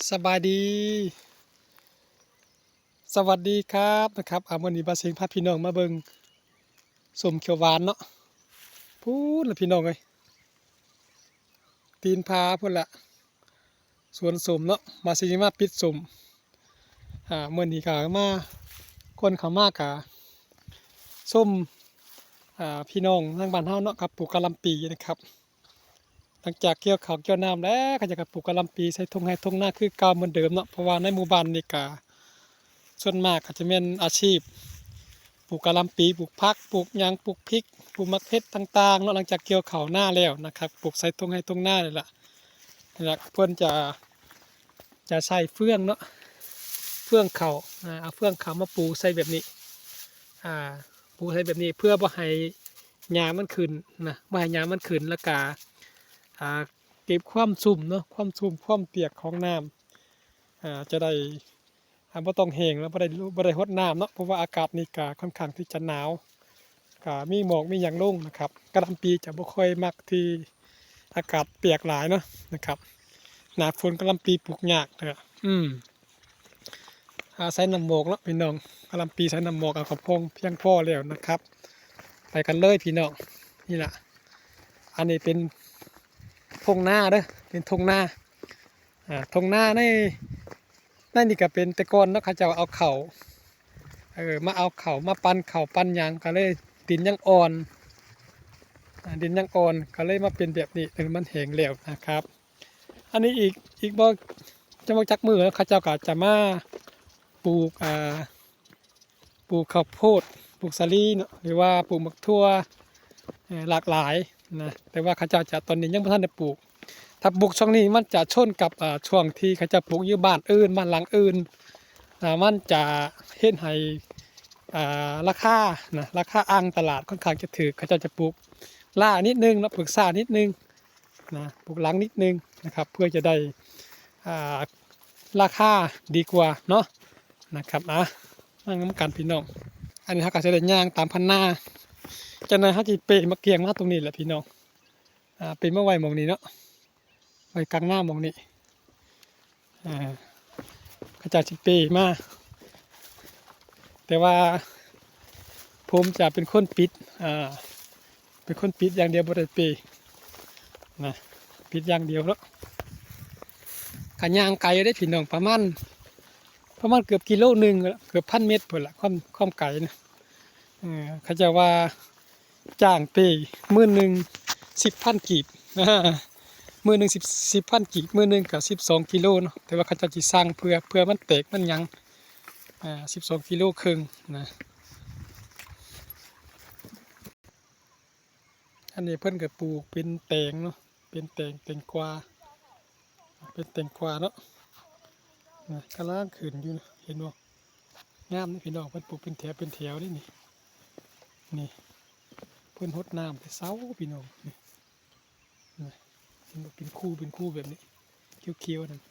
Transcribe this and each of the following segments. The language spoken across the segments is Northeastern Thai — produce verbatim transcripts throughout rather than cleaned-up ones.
สบายดี สวัสดีครับนะครับ อ่า มื้อนี้บ่าวเสงพาพี่น้องมาเบิ่งส้มเขียวหวานเนาะ พู้นล่ะพี่น้องเอ้ย ตีนผาพู้นล่ะ สวนส้มเนาะ บ่าวเสงมาปิดส้ม อ่า มื้อนี้ก็มา คนเข้ามาก็ส้ม อ่า พี่น้องทางบ้านเฮาเนาะครับ ปลูกกะหล่ำปีนะครับ หลังจากเกี่ยวข้าวเกี่ยวน้ำแล้ว เขาเจ้าก็ปลูกกะหล่ำปีใส่ท่งไฮ่ท่งนาคือเก่าเหมือนเดิมเนาะ เพราะว่าในหมู่บ้านนี่ก็ส่วนมากก็จะแม่นอาชีพ ปลูกกะหล่ำปี ปลูกผัก ปลูกหยัง ปลูกพริก ปลูกหมากเผ็ดต่างๆเนาะ หลังจากเกี่ยวข้าวนาแล้วนะครับ ปลูกใส่ท่งไฮ่ท่งนานี่ล่ะ นี่ล่ะ เพิ่นจะ จะใส่เฟืองเนาะ เฟืองข้าว อ่า เอาเฟืองข้าวมาปูใส่แบบนี้ อ่า ปูใส่แบบนี้เพื่อบ่ให้หญ้ามันขึ้นนะ บ่ให้หญ้ามันขึ้น แล้วก็ อ่า เก็บความชุ่มเนาะ ความชุ่ม ความเปียกของน้ำ อ่า จะได้ อ่า บ่ต้องแห้งแล้ว บ่ได้ บ่ได้รดน้ำเนาะ เพราะว่าอากาศนี่ก็ค่อนข้างที่จะหนาว ก็มีหมอกมีหยังลงนะครับ กะหล่ำปีจะบ่ค่อยมักที่อากาศเปียกหลายเนาะนะครับ หน้าฝนกะหล่ำปีปลูกยากนะครับ อืม อาศัยน้ำหมอกเนาะพี่น้อง กะหล่ำปีใส่น้ำหมอกเอาก็พองเพียงพอแล้วนะครับ ไปกันเลยพี่น้อง นี่ล่ะ อันนี้เป็นท่งนาเด้อ เป็นท่งนา อ่า ท่งนาใน ในนี่ก็เป็นแต่ก่อนเนาะ เขาเจ้าเอาข้าว เออ มาเอาข้าว มาปั่นข้าวปั่นหยัง ก็เลยดินยังอ่อน อ่า ดินยังอ่อน ก็เลยมาเป็นแบบนี้ เออ มันแห้งแล้วนะครับ อันนี้อีก อีกบ่ จะบ่จักมื้อแล้ว เขาเจ้าก็จะมาปลูก อ่า ปลูกข้าวโพด ปลูกสาลีเนาะ หรือว่าปลูกหมากถั่ว เอ่อ หลากหลายนะ แต่ว่าเขาเจ้าจะ ตอนนี้ยังบ่ทันได้ปลูก ถ้าปลูกช่วงนี้มันจะชนกับ อ่า ช่วงที่เขาเจ้าปลูกอยู่บ้านอื่น บ้านหลังอื่น อ่า มันจะเฮ็ดให้ อ่า ราคานะ ราคาอ่างตลาดค่อนข้างจะถูก เขาเจ้าจะปลูกล้านิดนึงเนาะ ปลูกช้านิดนึงนะ ปลูกหลังนิดนึงนะครับ เพื่อจะได้ อ่า ราคาดีกว่าเนาะนะครับ อ่ะ มานำกันพี่น้อง อันนี้เฮาก็สิได้ย่างตามคันนา จักหน่อยเฮาสิเปมาเกี่ยงมาตรงนี้แหละพี่น้อง อ่า เปมาไว้หม่องนี้เนาะ ไว้กลางนาหม่องนี้ อ่า เขาเจ้าสิเปมา แต่ว่าผมจะเป็นคนปิด อ่า เป็นคนปิดอย่างเดียว บ่ได้เปนะ ปิดอย่างเดียวเนาะ ก็ย่างไกลอยู่เด้พี่น้อง ประมาณ ประมาณเกือบกิโลหนึ่ง เกือบพันเมตรพุ้นล่ะ ความ ความไกลนะ เออ เขาเจ้าว่าจ้างเปมื้อหนึ่งสิบพันกีบ มื้อหนึ่งสิบ สิบพันกีบ มื้อหนึ่งก็สิบสองกิโลเนาะ แต่ว่าเขาเจ้าสิสั่งเพื่อ เพื่อมันแตกมันหยัง อ่า สิบสองกิโลครึ่งนะ อันนี้เพิ่นก็ปลูกเป็นแตงเนาะ เป็นแตง แตงกวา เป็นแตงกวาเนาะ นะ กำลังขึ้นอยู่นะ เห็นบ่ งามนี่พี่น้อง เพิ่นปลูกเป็นแถวเป็นแถวนี่ นี่ นี่ เพิ่นรดน้ำแต่เช้าพี่น้อง นี่ นะ เห็นบ่ เป็นคู่ เป็นคู่แบบนี้ เขียวๆนั่น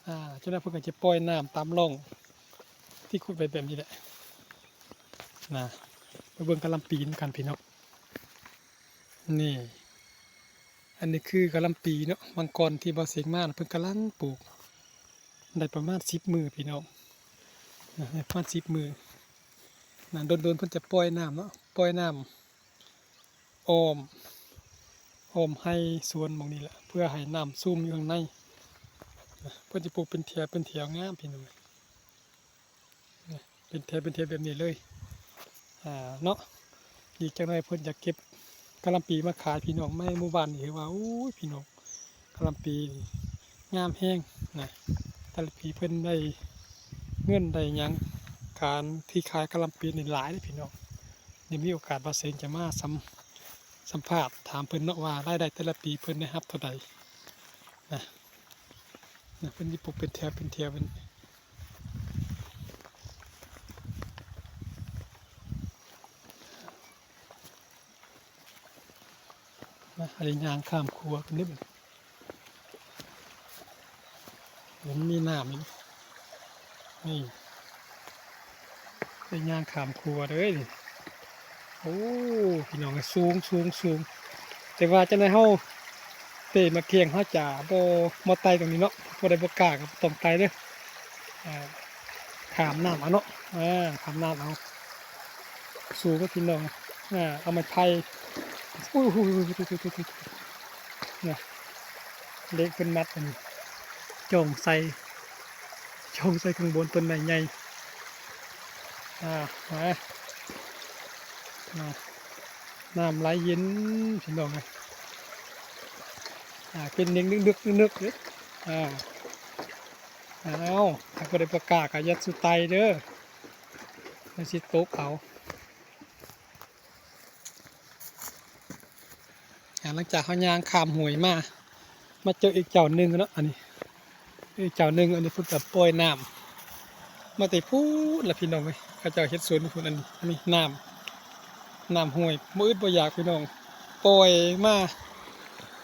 อ่า เจ้าหน้าเพิ่นก็จะปล่อยน้ำตามร่องที่ขุดไว้แบบนี้แหละ นะ ไปเบิ่งกะหล่ำปีนำกันพี่น้อง นี่ อันนี้คือกะหล่ำปีเนาะ หว่างก่อนที่บ่าวเสงมาน่ะ เพิ่นกำลังปลูก ได้ประมาณสิบมื้อพี่น้อง นะ ได้ประมาณสิบมื้อ นะ โดนๆเพิ่นจะปล่อยน้ำเนาะ ปล่อยน้ำอ้อม อ้อมไฮ่สวนหม่องนี้แหละ เพื่อให้น้ำซึมอยู่ข้างใน นะ เพิ่นจะปลูกเป็นแถวเป็นแถวงามพี่น้อง เป็นแถวเป็นแถวแบบนี้เลย อ่า เนาะ อีกจักหน่อยเพิ่นอยากเก็บกะหล่ำปีมาขายพี่น้อง ในหมู่บ้านนี่ถือว่า โอ้ย พี่น้อง กะหล่ำปีนี่งามแฮงนะ แต่ละปีเพิ่นได้เงินได้หยัง การที่ขายกะหล่ำปีนี่หลายเด้อพี่น้อง เดี๋ยวมีโอกาสบ่าวเสงจะมาสัม สัมภาษณ์ถามเพิ่นเนาะว่ารายได้แต่ละปีเพิ่นได้รับเท่าใดนะ นะ เพิ่นสิปลูกเป็นแถวเป็นแถวเป็น นะ อันนี้ย่างข้ามขัวกันเด้อบัดนี้ มันมีน้ำอยู่ นี่ ได้ย่างข้ามขัวเด้อนี่ โอ้ พี่น้อง สูง สูง สูง แต่ว่าจังได๋เฮา เป้มาเคียงเฮาจะบ่ บ่ไต่ตรงนี้เนาะ ผู้ใดบ่กล้าก็บ่ต้องไต่เด้อ อ่า ข้ามน้ำเอาเนาะ อ่า ข้ามน้ำเอา สูงก็พี่น้อง อ่า เอาไม้ไผ่ อุ้ย อุ้ย อุ้ย อุ้ย อุ้ย อุ้ย เนี่ย เหล็กเป็นมัดอันนี้ จ่องใส่ จ่องใส่ข้างบนต้นไม้ใหญ่ อ่า มา อ่า น้ำไหลเย็นพี่น้องเอ้ย อ่า เป็นเด้งดึกๆๆๆเลย อ่า อ้าว ถ้าบ่ได้ประกาศก็อย่าสุไตเด้อ มันสิตกเอา อ่า หลังจากเฮาย่างข้ามห้วยมา มาเจออีกเจ้าหนึ่งเนาะ อันนี้ อีกเจ้าหนึ่ง อันนี้เพิ่นก็ปล่อยน้ำมาแต่พู้นล่ะพี่น้องเอ้ย เขาเจ้าเฮ็ดสวนพู้น อันนี้ อันนี้น้ำ น้ำห้วย บ่อึดบ่อยากพี่น้อง ปล่อยมา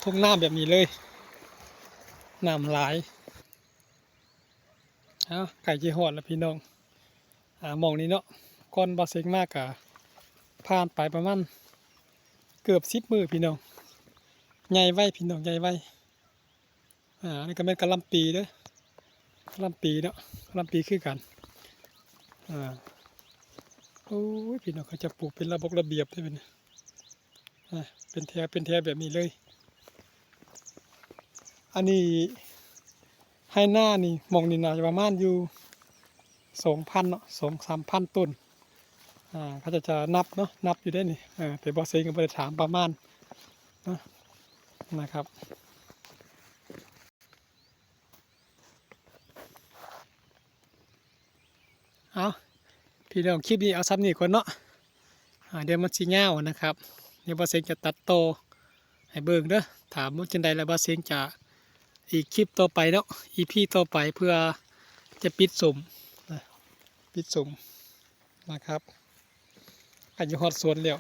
ทุ่งนาแบบนี้เลย น้ำหลาย เอ้า ใกล้สิฮอดแล้วพี่น้อง อ่า หม่องนี้เนาะ ก่อนบ่าวเซ็งมาก็ผ่านไปประมาณเกือบสิบมื้อพี่น้อง ใหญ่ไวพี่น้อง ใหญ่ไว อ่า อันนี้ก็แม่นกะหล่ำปีเด้อ กะหล่ำปีเนาะ กะหล่ำปีคือกัน อ่า โอ้ย พี่น้อง เขาจะปลูกเป็นระบบระเบียบได้เป็น อ่า เป็นแถว เป็นแถวแบบนี้เลย อันนี้ไฮ่นานี่ หม่องนี่น่าจะประมาณอยู่ สองพันเนาะ สองสามพันต้น อ่า เขาจะ จะนับเนาะ นับอยู่ได้นี่ เออ แต่บ่าวเซ็งก็บ่ได้ถามประมาณเนาะ นะครับ เอา พี่น้อง คลิปนี้เอาส่ำนี้ก่อนเนาะ อ่า เดี๋ยวมันสิยาวนะครับ เดี๋ยวบ่าวเซ็งจะตัดต่อให้เบิ่งเด้อ ถ้าบ่จั่งใดแล้วบ่าวเซ็งจะอีกคลิปต่อไปเนาะ อีพีต่อไป เพื่อจะปิดสมนะ ปิดสมนะครับ ใกล้จะฮอดสวนแล้ว